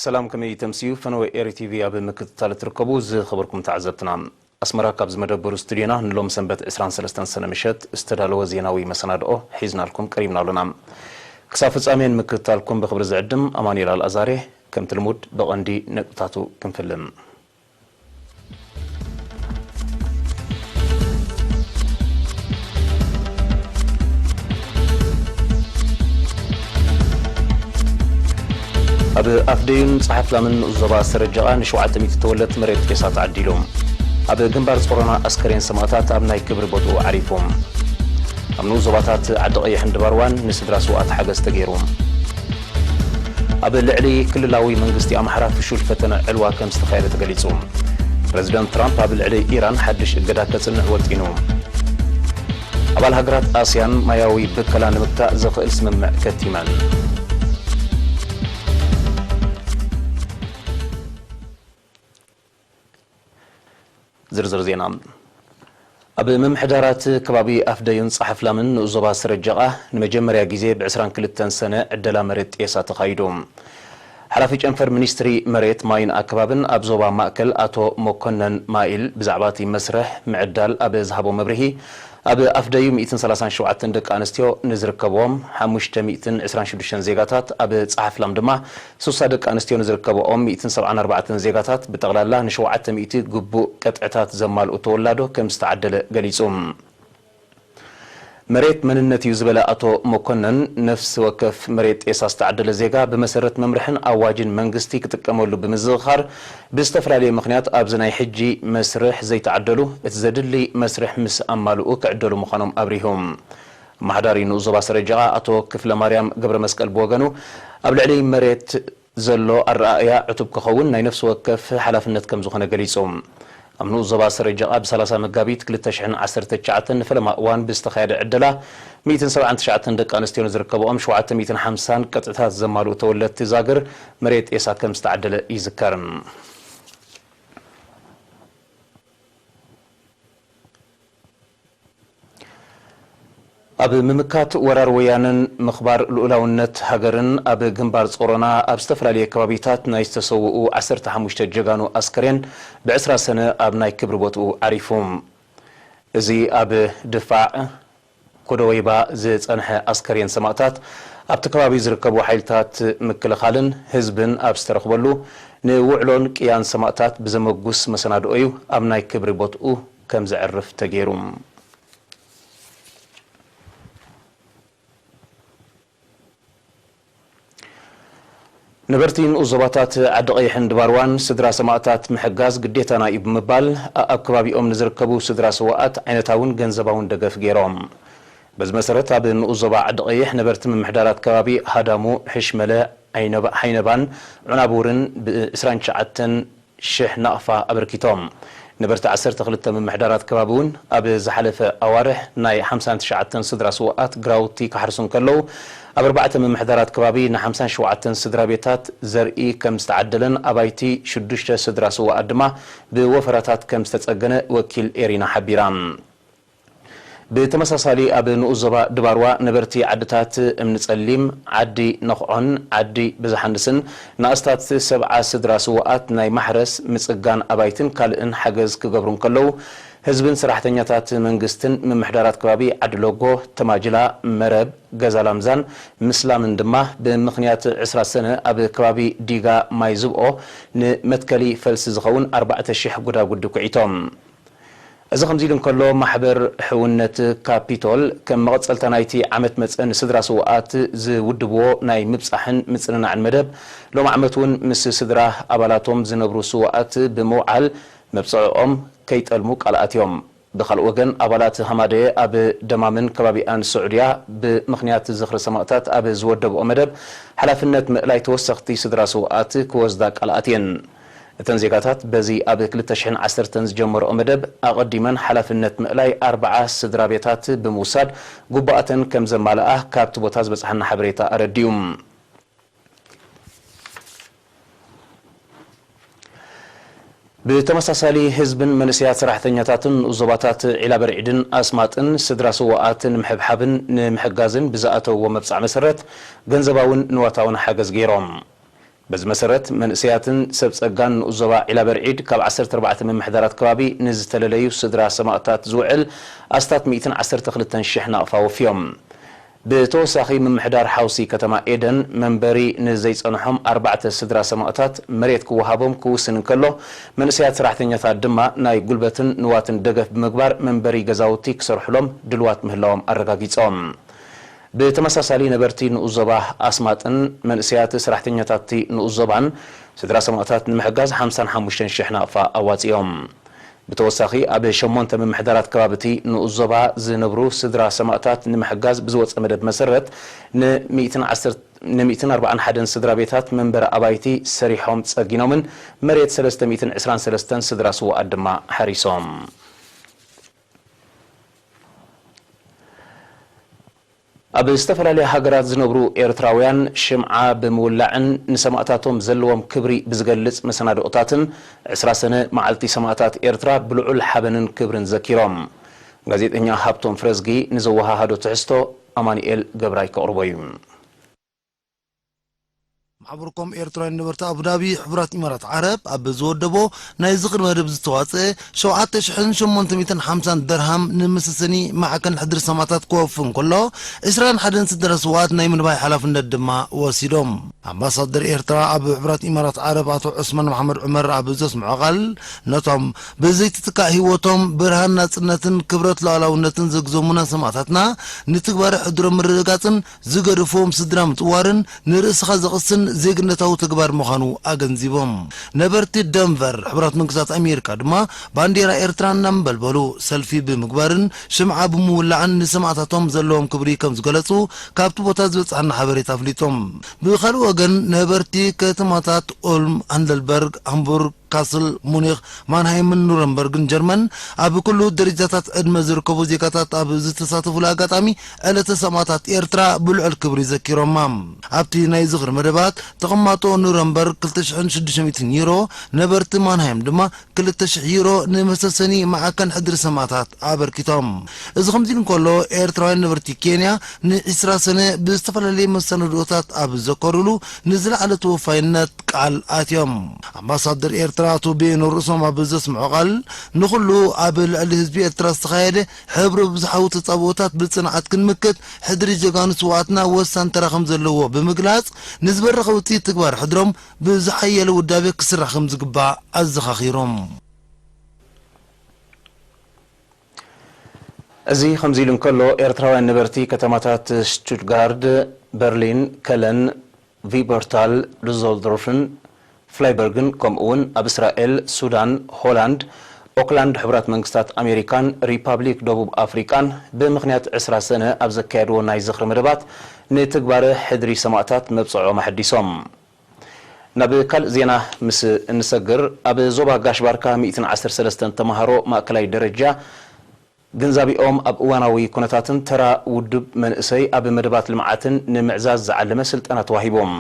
ሰላም፣ ከመይ ተምስዩ? ፈነወ ኤሪ ቲቪ ኣብ ምክትታል እትርከቡ ዝኸበርኩም ተዓዘብትና፣ ኣስመራ ካብ ዝመደበሩ ስቱድዮና ንሎም ሰንበት ዕስራን ሰለስተን ሰነ ምሸት ዝተዳለወ ዜናዊ መሰናድኦ ሒዝናልኩም ቀሪብና ኣሎና። ክሳብ ፍጻሜ ንምክትታልኩም ብኽብሪ ዝዕድም ኣማኑኤል ኣልኣዛሬ። ከምቲ ልሙድ ብቐንዲ ነጥብታቱ ክንፍልም። ኣብ ኣፍደዩን ጸሓፍላምን ንኡስ ዞባ ሰረጀቓ ንሸውዓተ ሚእቲ ተወለድቲ መሬት ቄሳ ተዓዲሉ። ኣብ ግንባር ጾሮና ኣስከሬን ሰማእታት ኣብ ናይ ክብሪ ቦትኡ ዓሪፉ። ኣብ ንኡስ ዞባታት ዓዲ ቀይሕን ድባርዋን ንስድራ ስውኣት ሓገዝ ተገይሩ። ኣብ ልዕሊ ክልላዊ መንግስቲ ኣምሓራ ፍሹል ፈተነ ዕልዋ ከም ዝተኻየደ ተገሊጹ። ፕረዚደንት ትራምፕ ኣብ ልዕሊ ኢራን ሓድሽ እገዳ ከጽንዕ ወጢኑ። ኣባል ሃገራት ኣስያን ማያዊ ብከላ ንምግታእ ዘኽእል ስምምዕ ከቲመን። ዝርዝር ዜና። ኣብ ምምሕዳራት ከባቢ ኣፍደዩን ጸሓፍላምን ንኡስ ዞባ ሰረጀቓ ንመጀመርያ ግዜ ብ ዕስራን ክልተን ሰነ ዕደላ መሬት ጤሳ ተኻይዱ። ሓላፊ ጨንፈር ሚኒስትሪ መሬት፣ ማይን ኣከባብን ኣብ ዞባ ማእከል ኣቶ መኮነን ማይል ብዛዕባ እቲ መስርሕ ምዕዳል ኣብ ዝሃቦ መብርሂ፣ ኣብ ኣፍደዩ ሚእትን ሰላሳን ሸውዓተን ደቂ ኣንስትዮ ንዝርከብዎም ሓሙሽተ ሚእትን ዕስራን ሽዱሽተን ዜጋታት፣ ኣብ ጸሓፍላም ድማ ስሳ ደቂ ኣንስትዮ ንዝርከብኦም ሚእትን ሰብዓን ኣርባዕተን ዜጋታት ብጠቕላላ ንሸውዓተ ሚእቲ ግቡእ ቅጥዕታት ዘማልኡ ተወላዶ ከም ዝተዓደለ ገሊጹ። መሬት መንነት እዩ ዝበለ ኣቶ መኮነን፣ ነፍሲ ወከፍ መሬት ጤሳ ዝተዓደለ ዜጋ ብመሰረት መምርሕን ኣዋጅን መንግስቲ ክጥቀመሉ ብምዝኽኻር፣ ብዝተፈላለየ ምኽንያት ኣብዚ ናይ ሕጂ መስርሕ ዘይተዓደሉ እቲ ዘድሊ መስርሕ ምስ ኣማልኡ ክዕደሉ ምዃኖም ኣብሪሁ። ኣመሓዳሪ ንኡስ ዞባ ሰረጀቓ ኣቶ ክፍለ ማርያም ገብረ መስቀል ብወገኑ፣ ኣብ ልዕሊ መሬት ዘሎ ኣረኣእያ ዕቱብ ክኸውን ናይ ነፍሲ ወከፍ ሓላፍነት ከም ዝኾነ ገሊጹ። ኣብ ንኡስ ዞባ ሰረጀቓ ብ ሰላሳ መጋቢት ክልተ ሽሕን ዓሰርተ ትሽዓተን ንፈለማ እዋን ብዝተኻየደ ዕደላ፣ ሚእትን ሰብዓን ትሽዓተን ደቂ ኣንስትዮ ንዝርከብኦም ሸውዓተ ሚእትን ሓምሳን ቅጥዕታት ዘማልኡ ተወለድቲ ዛግር መሬት ጤሳ ከም ዝተዓደለ ይዝከር። ኣብ ምምካት ወራር ወያነን ምኽባር ልኡላውነት ሃገርን ኣብ ግንባር ጾሮና ኣብ ዝተፈላለየ ከባቢታት ናይ ዝተሰውኡ ዓሰርተ ሓሙሽተ ጀጋኑ ኣስከሬን ብ ዕስራ ሰነ ኣብ ናይ ክብሪ ቦትኡ ዓሪፉ። እዚ ኣብ ድፋዕ ኮደወይባ ዝጸንሐ ኣስከሬን ሰማእታት ኣብቲ ከባቢ ዝርከቡ ሓይልታት ምክልኻልን ህዝብን ኣብ ዝተረኽበሉ ንውዕሎን ቅያን ሰማእታት ብዘመጉስ መሰናድኦ እዩ ኣብ ናይ ክብሪ ቦትኡ ከም ዘዕርፍ ተገይሩ። ነበርቲ ንኡስ ዞባታት ዓዲ ቀይሕን ድባርዋን ስድራ ሰማእታት ምሕጋዝ ግዴታና እዩ ብምባል፣ ኣኣብ ከባቢኦም ንዝርከቡ ስድራ ስውኣት ዓይነታውን ገንዘባውን ደገፍ ገይሮም። በዚ መሰረት፣ ኣብ ንኡስ ዞባ ዓዲ ቀይሕ ነበርቲ ምምሕዳራት ከባቢ ሃዳሙ፣ ሕሽመለ፣ ዓይነባ-፣ ሓይነባን ዑናቡርን ብ ዕስራን ትሽዓተን ሽሕ ናቕፋ ኣበርኪቶም። ነበርቲ ዓሰርተ ክልተ ምምሕዳራት ከባቢ እውን ኣብ ዝሓለፈ ኣዋርሕ ናይ ሓምሳን ትሽዓተን ስድራ ስውኣት ግራውቲ ክሓርሱ እንከለዉ፣ ኣብ ኣርባዕተ ምምሕዳራት ከባቢ ን ሓምሳን ሸውዓተን ስድራ ቤታት ዘርኢ ከም ዝተዓደለን ኣባይቲ ሽዱሽተ ስድራ ስውኣት ድማ ብወፈራታት ከም ዝተጸገነ ወኪል ኤሪና ሓቢራ። ብተመሳሳሊ፣ ኣብ ንኡስ ዞባ ድባርዋ ነበርቲ ዓድታት እምኒ ጸሊም፣ ዓዲ ነኽዖን ዓዲ ብዝሓንስን ንኣስታት ሰብዓ ስድራ ስውኣት ናይ ማሕረስ፣ ምጽጋን ኣባይትን ካልእን ሓገዝ ክገብሩ እንከለዉ፣ ህዝብን ሰራሕተኛታት መንግስትን ምምሕዳራት ከባቢ ዓዲ ሎጎ፣ ተማጅላ፣ መረብ፣ ገዛ ላምዛን ምስላምን ድማ ብምኽንያት ዕስራ ሰነ ኣብ ከባቢ ዲጋ ማይ ዝብኦ ንመትከሊ ፈልሲ ዝኸውን ኣርባዕተ ሽሕ ጉዳጉዲ ኩዒቶም። እዚ ከምዚ ኢሉ እንከሎ፣ ማሕበር ሕውነት ካፒቶል ከም መቐጸልታ ናይቲ ዓመት መጸ ንስድራ ስውኣት ዝውድብዎ ናይ ምብጻሕን ምጽንናዕን መደብ፣ ሎም ዓመት እውን ምስ ስድራ ኣባላቶም ዝነብሩ ስውኣት ብምውዓል መብጽዕኦም ከይጠልሙ ቃል ኣትዮም። ብኻልእ ወገን፣ ኣባላት ሃማደየ ኣብ ደማምን ከባቢኣን ስዑድያ ብምኽንያት ዝኽሪ ሰማእታት ኣብ ዝወደብኦ መደብ ሓላፍነት ምእላይ ተወሰኽቲ ስድራ ስውኣት ክወስዳ ቃል ኣትየን። እተን ዜጋታት በዚ ኣብ ክልተ ሽሕን ዓሰርተን ዝጀመርኦ መደብ ኣቐዲመን ሓላፍነት ምእላይ ኣርብዓ ስድራ ቤታት ብምውሳድ ግቡኣተን ከም ዘማልኣ ካብቲ ቦታ ዝበጽሓና ሓበሬታ ኣረዲኡ። ብተመሳሳሊ ህዝብን መንእሰያት ሰራሕተኛታትን ንኡስ ዞባታት ዒላበርዒድን ኣስማጥን ስድራ ስውኣት ንምሕብሓብን ንምሕጋዝን ብዝኣተውዎ መብጻዕ መሰረት ገንዘባውን ንዋታውን ሓገዝ ገይሮም። በዚ መሰረት፣ መንእሰያትን ሰብ ጸጋን ንኡስ ዞባ ዒላ በርዒድ ካብ ዓሰርተ ኣርባዕተ ምምሕዳራት ከባቢ ንዝተለለዩ ስድራ ሰማእታት ዝውዕል ኣስታት ሚእትን ዓሰርተ ክልተን ሽሕ ናቕፋ ወፍዮም። ብተወሳኺ፣ ምምሕዳር ሓውሲ ከተማ ኤደን መንበሪ ንዘይጸንሖም ኣርባዕተ ስድራ ሰማእታት መሬት ክወሃቦም ክውስን እንከሎ፣ መንእሰያት ሰራሕተኛታት ድማ ናይ ጉልበትን ንዋትን ደገፍ ብምግባር መንበሪ ገዛውቲ ክሰርሑሎም ድልዋት ምህላዎም ኣረጋጊጾም። ብተመሳሳሊ፣ ነበርቲ ንኡስ ዞባ ኣስማጥን መንእሰያት ሰራሕተኛታት ንኡስ ዞባን ስድራ ሰማእታት ንምሕጋዝ ሓምሳን ሓሙሽተን ሽሕ ናቕፋ ኣዋጺኦም። ብተወሳኺ፣ ኣብ ሸሞንተ ምምሕዳራት ከባቢ እቲ ንኡስ ዞባ ዝነብሩ ስድራ ሰማእታት ንምሕጋዝ ብዝወጸ መደብ መሰረት፣ ን ሚእትን ዓሰርተ ን ሚእትን ኣርባዓን ሓደን ስድራ ቤታት መንበሪ ኣባይቲ ሰሪሖም ጸጊኖምን መሬት ሰለስተ ሚእትን ዕስራን ሰለስተን ስድራ ስውኣት ድማ ሓሪሶም። ኣብ ዝተፈላለያ ሃገራት ዝነብሩ ኤርትራውያን ሽምዓ ብምውላዕን ንሰማእታቶም ዘለዎም ክብሪ ብዝገልጽ መሰናድኦታትን ዕስራ ሰነ መዓልቲ ሰማእታት ኤርትራ ብልዑል ሓበንን ክብርን ዘኪሮም። ጋዜጠኛ ሃብቶም ፍረዝጊ ንዘወሃሃዶ ትሕዝቶ ኣማኑኤል ገብራይ ከቕርቦ እዩ። ማሕበርኮም ኤርትራውያን ነበርቲ ኣቡዳቢ ሕቡራት ኢማራት ዓረብ ኣብ ዝወደቦ ናይ ዝኽሪ መደብ ዝተዋጽአ ሸውዓተ ሽሕን ሸሞንተ ሚእትን ሓምሳን ደርሃም ንመሰሰኒ ማዕከን ሕድሪ ሰማእታት ክወፍን ከሎ፣ ዕስራን ሓደን ስድራ ስውኣት ናይ ምንባይ ሓላፍነት ድማ ወሲዶም። ኣምባሳደር ኤርትራ ኣብ ሕቡራት ኢማራት ዓረብ ኣቶ ዑስማን መሓመድ ዑመር ኣብ ዘስምዖ ቃል፣ ነቶም ብዘይትትካእ ህይወቶም ብርሃን ናጽነትን ክብረት ሉዓላውነትን ዘግዘሙና ሰማእታትና ንትግባረ ሕድሮም ምርግጋጽን ዝገደፍዎም ስድራ ምጽዋርን ንርእስኻ ዘቕስን ዜግነታዊ ተግባር ምዃኑ ኣገንዚቦም። ነበርቲ ደንቨር፣ ሕቡራት መንግስታት ኣሜሪካ ድማ ባንዴራ ኤርትራ እናንበልበሉ ሰልፊ ብምግባርን ሽምዓ ብምውላዕን ንሰማእታቶም ዘለዎም ክብሪ ከም ዝገለጹ ካብቲ ቦታ ዝበጽሓና ሓበሬታ ኣፍሊጦም። ብኻልእ ወገን፣ ነበርቲ ከተማታት ኦልም፣ ሃንደልበርግ፣ ሃምቡርግ፣ ካስል፣ ሙኒኽ፣ ማንሃይምን ኑረምበርግን ጀርመን ኣብ ኩሉ ደረጃታት ዕድመ ዝርከቡ ዜጋታት ኣብ ዝተሳተፉሉ ኣጋጣሚ ዕለተ ሰማእታት ኤርትራ ብልዑል ክብሪ ዘኪሮማ። ኣብቲ ናይ ዝኽሪ መደባት ተቐማጦ ኑረምበርግ ክልተ ሽሕን ሽዱሽተ ሚእትን ዩሮ፣ ነበርቲ ማንሃይም ድማ ክልተ ሽሕ ዩሮ ንመሰሰኒ ማዕከን ሕድሪ ሰማእታት ኣበርኪቶም። እዚ ከምዚ ኢሉ እንከሎ፣ ኤርትራውያን ነበርቲ ኬንያ ንዒስራ ሰነ ብዝተፈላለየ መሰናድኦታት ኣብ ዘከሩሉ ንዝለዓለ ተወፋይነት ቃል ኣትዮም። ኣምባሳደር ኤርትራ ኣቶ በየነ ርእሶም ኣብ ዘስምዖ ቃል፣ ንኹሉ ኣብ ልዕሊ ህዝቢ ኤርትራ ዝተኻየደ ሕብረ ብዙሓዊ ተጻብኦታት ብጽንዓት ክንምክት ሕድሪ ጀጋኑ ስውኣትና ወሳኒ ተራ ከም ዘለዎ ብምግላጽ፣ ንዝበረኸ ውጽኢት ትግባር ሕድሮም ብዝሓየለ ውዳቤ ክስራሕ ከም ዝግባእ ኣዘኻኺሮም። እዚ ከምዚ ኢሉ እንከሎ፣ ኤርትራውያን ነበርቲ ከተማታት ስቱትጋርድ፣ በርሊን፣ ከለን፣ ቪበርታል፣ ዱዞልዶርፍን ፍላይበርግን፣ ከምኡ እውን ኣብ እስራኤል፣ ሱዳን፣ ሆላንድ፣ ኦክላንድ፣ ሕቡራት መንግስታት ኣሜሪካን ሪፓብሊክ ደቡብ ኣፍሪቃን ብምኽንያት ዕስራ ሰነ ኣብ ዘካየድዎ ናይ ዝኽሪ መደባት ንትግባረ ሕድሪ ሰማእታት መብጽዖም ኣሐዲሶም። ናብ ካልእ ዜና ምስ እንሰግር፣ ኣብ ዞባ ጋሽ ባርካ ሚእትን ዓሰርተ ሰለስተን ተማሃሮ ማእከላይ ደረጃ ግንዛቢኦም ኣብ እዋናዊ ኩነታትን ተራ ውዱብ መንእሰይ ኣብ መደባት ልምዓትን ንምዕዛዝ ዝዓለመ ስልጠና ተዋሂቦም።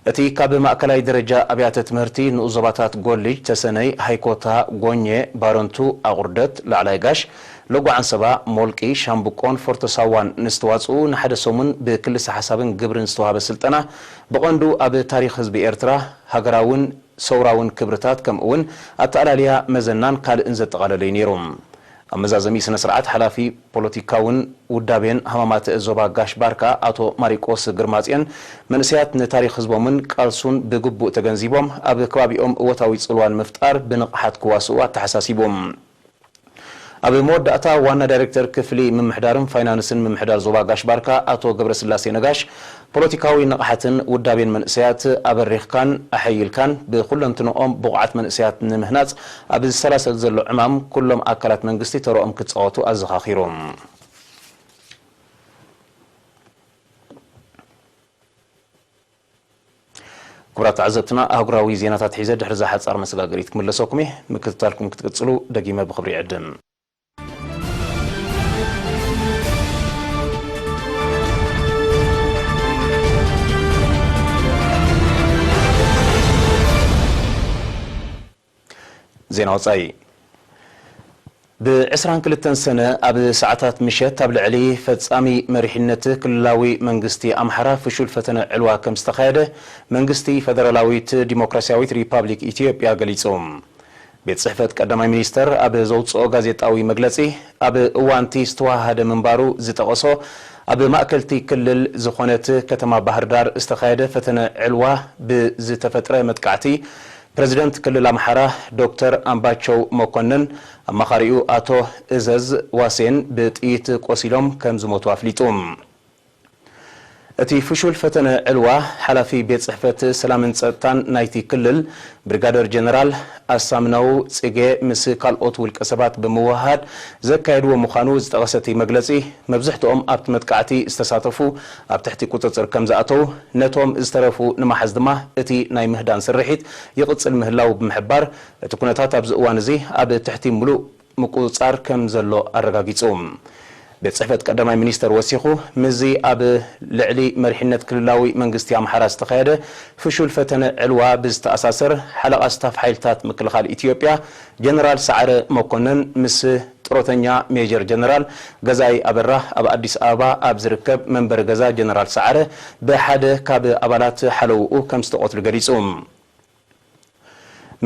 እቲ ካብ ማእከላይ ደረጃ ኣብያተ ትምህርቲ ንኡስ ዞባታት ጎልጅ፣ ተሰነይ፣ ሃይኮታ፣ ጎኘ፣ ባረንቱ፣ ኣቑርደት፣ ላዕላይ ጋሽ፣ ሎጓ ዓንሰባ፣ ሞልቂ፣ ሻምብቆን ፎርቶ ሳዋን ንዝተዋጽኡ ንሓደ ሰሙን ብክልሰ ሓሳብን ግብርን ዝተዋህበ ስልጠና፣ ብቐንዱ ኣብ ታሪኽ ህዝቢ ኤርትራ፣ ሃገራውን ሰውራውን ክብርታት፣ ከምኡ'ውን ኣተኣላልያ መዘናን ካልእን ዘጠቓለለ እዩ ነይሩ። ኣብ መዛዘሚ ስነ ስርዓት፣ ሓላፊ ፖለቲካውን ውዳቤን ሃማማተ ዞባ ጋሽ ባርካ ኣቶ ማሪቆስ ግርማጽዮን፣ መንእሰያት ንታሪኽ ህዝቦምን ቃልሱን ብግቡእ ተገንዚቦም፣ ኣብ ከባቢኦም እወታዊ ጽልዋ ንምፍጣር ብንቕሓት ክዋስኡ ኣተሓሳሲቡ። ኣብ መወዳእታ፣ ዋና ዳይሬክተር ክፍሊ ምምሕዳርን ፋይናንስን ምምሕዳር ዞባ ጋሽ ባርካ ኣቶ ገብረስላሴ ነጋሽ፣ ፖለቲካዊ ንቕሓትን ውዳቤን መንእሰያት ኣበሪኽካን ኣሐይልካን፣ ብኹለንትንኦም ብቑዓት መንእሰያት ንምህናጽ ኣብ ዝሰላሰል ዘሎ ዕማም፣ ኩሎም ኣካላት መንግስቲ ተረኦም ክጻወቱ ኣዘኻኺሩ። ክቡራት ተዓዘብትና፣ ኣህጉራዊ ዜናታት ሒዘ ድሕሪ እዛ ሓጻር መሰጋገሪት ክምለሰኩም እየ። ምክትታልኩም ክትቅጽሉ ደጊመ ብኽብሪ ይዕድም። ዜና ወጻኢ። ብ22 ሰነ ኣብ ሰዓታት ምሸት ኣብ ልዕሊ ፈጻሚ መሪሕነት ክልላዊ መንግስቲ ኣምሓራ ፍሹል ፈተነ ዕልዋ ከም ዝተኻየደ መንግስቲ ፈደራላዊት ዲሞክራሲያዊት ሪፓብሊክ ኢትዮጵያ ገሊጹ። ቤት ጽሕፈት ቀዳማይ ሚኒስተር ኣብ ዘውጽኦ ጋዜጣዊ መግለጺ፣ ኣብ እዋንቲ ዝተዋሃደ ምንባሩ ዝጠቐሶ፣ ኣብ ማእከልቲ ክልል ዝኾነት ከተማ ባህር ዳር ዝተኻየደ ፈተነ ዕልዋ ብዝተፈጥረ መጥቃዕቲ፣ ፕረዚደንት ክልል ኣምሓራ ዶክተር ኣምባቸው መኮንን፣ ኣማኻሪኡ ኣቶ እዘዝ ዋሴን ብጥይት ቆሲሎም ከም ዝሞቱ ኣፍሊጡ። እቲ ፍሹል ፈተነ ዕልዋ፣ ሓላፊ ቤት ጽሕፈት ሰላምን ጸጥታን ናይቲ ክልል፣ ብሪጋደር ጀነራል ኣሳምነው ጽጌ፣ ምስ ካልኦት ውልቀ ሰባት ብምውህሃድ ዘካየድዎ ምዃኑ ዝጠቐሰ እቲ መግለጺ፣ መብዝሕትኦም ኣብቲ መጥቃዕቲ ዝተሳተፉ ኣብ ትሕቲ ቁጽጽር ከም ዝኣተዉ፣ ነቶም ዝተረፉ ንምሓዝ ድማ እቲ ናይ ምህዳን ስርሒት ይቕጽል ምህላዉ ብምሕባር፣ እቲ ኩነታት ኣብዚ እዋን እዚ ኣብ ትሕቲ ምሉእ ምቁጽጻር ከም ዘሎ ኣረጋጊጹ። ቤት ጽሕፈት ቀዳማይ ሚኒስተር ወሲኹ፣ ምስዚ ኣብ ልዕሊ መሪሕነት ክልላዊ መንግስቲ ኣምሓራ ዝተኻየደ ፍሹል ፈተነ ዕልዋ ብዝተኣሳሰር፣ ሓለቓ ስታፍ ሓይልታት ምክልኻል ኢትዮጵያ ጀነራል ሰዓረ መኮነን ምስ ጥሮተኛ ሜጀር ጀነራል ገዛኢ ኣበራ ኣብ ኣዲስ ኣበባ ኣብ ዝርከብ መንበሪ ገዛ ጀነራል ሰዓረ ብሓደ ካብ ኣባላት ሓለውኡ ከም ዝተቐትሉ ገሊጹ።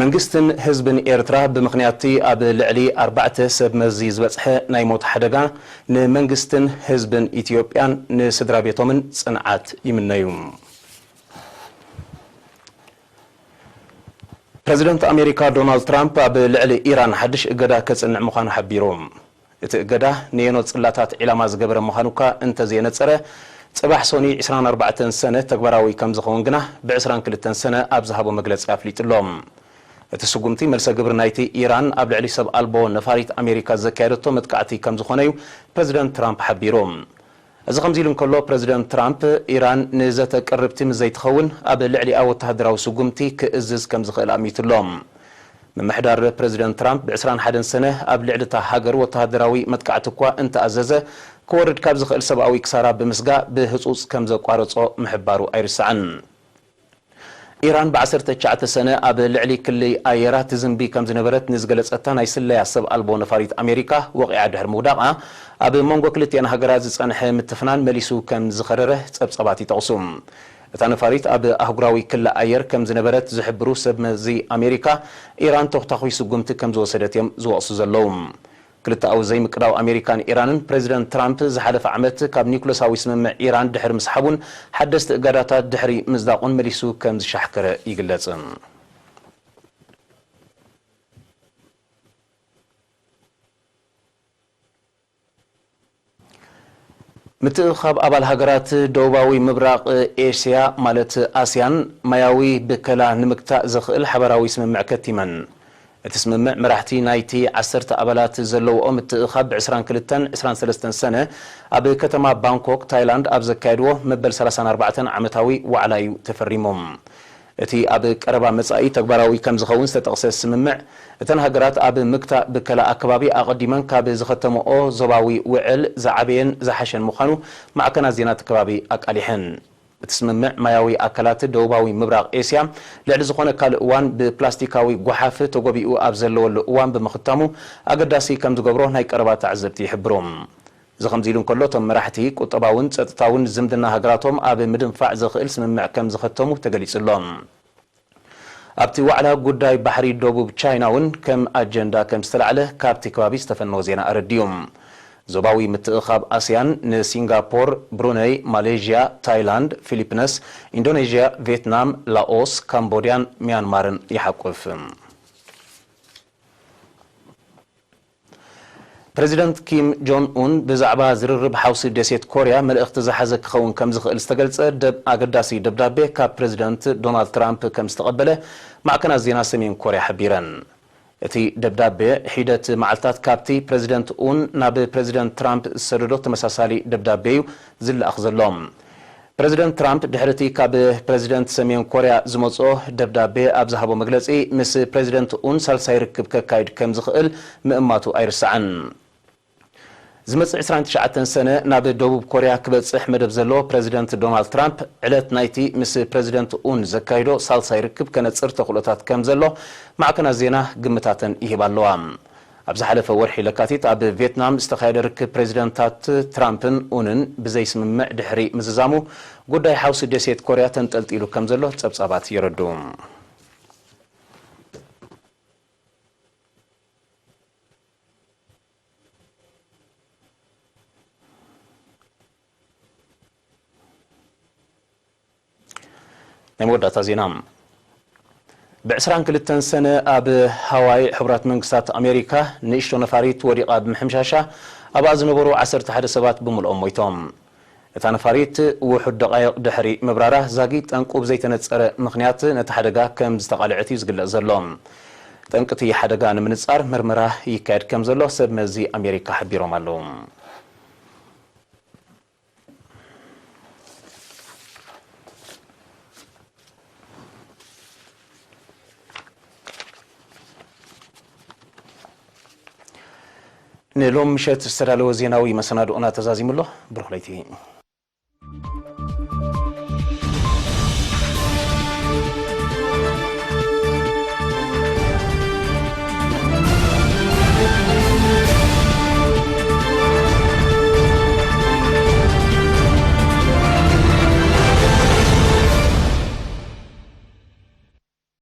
መንግስትን ህዝብን ኤርትራ ብምኽንያት'ቲ ኣብ ልዕሊ ኣርባዕተ ሰብ መዚ ዝበጽሐ ናይ ሞት ሓደጋ፣ ንመንግስትን ህዝብን ኢትዮጵያን ንስድራ ቤቶምን ጽንዓት ይምነዩ። ፕረዚደንት ኣሜሪካ ዶናልድ ትራምፕ ኣብ ልዕሊ ኢራን ሓድሽ እገዳ ከጽንዕ ምዃኑ ሓቢሩ። እቲ እገዳ ንየኖ ጽላታት ዒላማ ዝገበረ ምዃኑ እኳ እንተዘየነጸረ፣ ጽባሕ ሶኒ ዕስራን ኣርባዕተን ሰነ ተግባራዊ ከም ዝኸውን ግና ብ ዕስራን ክልተን ሰነ ኣብ ዝሃቦ መግለጺ ኣፍሊጡ ኣሎ። እቲ ስጉምቲ መልሰ ግብሪ ናይቲ ኢራን ኣብ ልዕሊ ሰብ ኣልቦ ነፋሪት ኣሜሪካ ዘካየደቶ መጥቃዕቲ ከም ዝኾነ'ዩ ፕረዚደንት ትራምፕ ሓቢሩ። እዚ ከምዚ ኢሉ እንከሎ፣ ፕረዚደንት ትራምፕ፣ ኢራን ንዘተ ቅርብቲ ምስ ዘይትኸውን፣ ኣብ ልዕሊኣ ወተሃደራዊ ስጉምቲ ክእዝዝ ከም ዝኽእል ኣሚቱ ኣሎ። ምምሕዳር ፕረዚደንት ትራምፕ ብ ዕስራን ሓደን ሰነ ኣብ ልዕሊ እታ ሃገር ወተሃደራዊ መጥቃዕቲ እኳ እንተኣዘዘ፣ ክወርድ ካብ ዝኽእል ሰብኣዊ ክሳራ ብምስጋእ ብህጹጽ ከም ዘቋረጾ ምሕባሩ ኣይርሳዕን። ኢራን ብ ዓሰርተ ትሽዓተ ሰነ ኣብ ልዕሊ ክሊ ኣየራ ትዝንቢ ከም ዝነበረት ንዝገለጸታ ናይ ስለያ ሰብ ኣልቦ ነፋሪት ኣሜሪካ ወቒዓ ድሕሪ ምውዳቓ፣ ኣብ መንጎ ክልቲኣን ሃገራት ዝጸንሐ ምትፍናን መሊሱ ከም ዝኸረረ ጸብጻባት ይጠቕሱ። እታ ነፋሪት ኣብ ኣህጉራዊ ክሊ ኣየር ከም ዝነበረት ዝሕብሩ ሰብ መዚ ኣሜሪካ፣ ኢራን ተኹታኹይ ስጉምቲ ከም ዝወሰደት እዮም ዝወቕሱ ዘለዉ። ክልተኣዊ ዘይምቅዳው ኣሜሪካን ኢራንን፣ ፕረዚደንት ትራምፕ ዝሓለፈ ዓመት ካብ ኒኩለሳዊ ስምምዕ ኢራን ድሕሪ ምስሓቡን ሓደስቲ እገዳታት ድሕሪ ምጽዳቑን መሊሱ ከም ዝሻሕከረ ይግለጽ። ምትእኻብ ኣባል ሃገራት ደቡባዊ ምብራቕ ኤስያ ማለት ኣስያን ማያዊ ብከላ ንምግታእ ዘኽእል ሓባራዊ ስምምዕ ከቲመን። እቲ ስምምዕ መራሕቲ ናይቲ ዓሰርተ ኣባላት ዘለውኦ ምትእኻብ ብ ዕስራን ክልተን ዕስራን ሰለስተን ሰነ ኣብ ከተማ ባንኮክ ታይላንድ ኣብ ዘካየድዎ መበል ሰላሳን ኣርባዕተን ዓመታዊ ዋዕላ እዩ ተፈሪሞም። እቲ ኣብ ቀረባ መጻኢ ተግባራዊ ከም ዝኸውን ዝተጠቕሰ ስምምዕ፣ እተን ሃገራት ኣብ ምግታእ ብከላ ኣከባቢ ኣቐዲመን ካብ ዝኸተመኦ ዞባዊ ውዕል ዝዓበየን ዝሓሸን ምዃኑ ማዕከናት ዜና እቲ ከባቢ ኣቃሊሐን። እቲ ስምምዕ ማያዊ ኣካላት ደቡባዊ ምብራቕ ኤስያ ልዕሊ ዝኾነ ካልእ እዋን ብፕላስቲካዊ ጓሓፍ ተጎቢኡ ኣብ ዘለወሉ እዋን ብምኽታሙ ኣገዳሲ ከም ዝገብሮ ናይ ቀረባ ተዓዘብቲ ይሕብሩ። እዚ ከምዚ ኢሉ እንከሎ፣ እቶም መራሕቲ ቁጠባውን ጸጥታውን ዝምድና ሃገራቶም ኣብ ምድንፋዕ ዘኽእል ስምምዕ ከም ዝኸተሙ ተገሊጹ ኣሎ። ኣብቲ ዋዕላ ጉዳይ ባሕሪ ደቡብ ቻይና እውን ከም ኣጀንዳ ከም ዝተላዕለ ካብቲ ከባቢ ዝተፈነወ ዜና ኣረዲኡ። ዞባዊ ምትእኻብ ኣስያን ንሲንጋፖር፣ ብሩነይ፣ ማሌዥያ፣ ታይላንድ፣ ፊሊፕነስ፣ ኢንዶኔዥያ፣ ቪየትናም፣ ላኦስ፣ ካምቦድያን ሚያንማርን ይሓቁፍ። ፕረዚደንት ኪም ጆን ኡን ብዛዕባ ዝርርብ ሓውሲ ደሴት ኮርያ መልእኽቲ ዝሓዘ ክኸውን ከም ዝኽእል ዝተገልጸ ደብ-፣ ኣገዳሲ ደብዳቤ ካብ ፕረዚደንት ዶናልድ ትራምፕ ከም ዝተቐበለ ማዕከናት ዜና ሰሜን ኮርያ ሓቢረን። እቲ ደብዳቤ ሒደት መዓልታት ካብቲ ፕረዚደንት ኡን ናብ ፕረዚደንት ትራምፕ ዝሰደዶ ተመሳሳሊ ደብዳቤ እዩ ዝለኣኽ ዘሎ። ፕረዚደንት ትራምፕ ድሕሪ እቲ ካብ ፕረዚደንት ሰሜን ኮርያ ዝመጽኦ ደብዳቤ ኣብ ዝሃቦ መግለጺ፣ ምስ ፕረዚደንት ኡን ሳልሳይ ርክብ ከካይድ ከም ዝኽእል ምእማቱ ኣይርሳዕን። ዝመጽእ ዕስራን ትሽዓተን ሰነ ናብ ደቡብ ኮርያ ክበጽሕ መደብ ዘለዎ ፕረዚደንት ዶናልድ ትራምፕ፣ ዕለት ናይቲ ምስ ፕረዚደንት ኡን ዘካይዶ ሳልሳይ ርክብ ከነጽር ተኽእሎታት ከም ዘሎ ማዕከናት ዜና ግምታተን ይህባ ኣለዋ። ኣብ ዝሓለፈ ወርሒ ለካቲት ኣብ ቪየትናም ዝተኻየደ ርክብ ፕሬዚደንታት ትራምፕን ኡንን ብዘይስምምዕ ድሕሪ ምዝዛሙ፣ ጉዳይ ሓውሲ ደሴት ኮርያ ተንጠልጢሉ ከም ዘሎ ጸብጻባት የረድኡ። ናይ መወዳእታ ዜና። ብ ዕስራን ክልተን ሰነ ኣብ ሃዋይ ሕቡራት መንግስታት ኣሜሪካ ንእሽቶ ነፋሪት ወዲቓ ብምሕምሻሻ ኣብኣ ዝነበሩ ዓሰርተ ሓደ ሰባት ብምልኦም ሞይቶም። እታ ነፋሪት ውሑድ ደቓይቕ ድሕሪ ምብራራ ዛጊት ጠንቁ ብዘይተነጸረ ምኽንያት ነቲ ሓደጋ ከም ዝተቓልዐት እዩ ዝግለጽ ዘሎ። ጠንቅቲ ሓደጋ ንምንጻር መርመራ ይካየድ ከም ዘሎ ሰብ መዚ ኣሜሪካ ሓቢሮም ኣለዉ። ንሎም ምሸት ዝተዳለወ ዜናዊ መሰናድኦና ተዛዚሙ ኣሎ። ብሩኽ ለይቲ።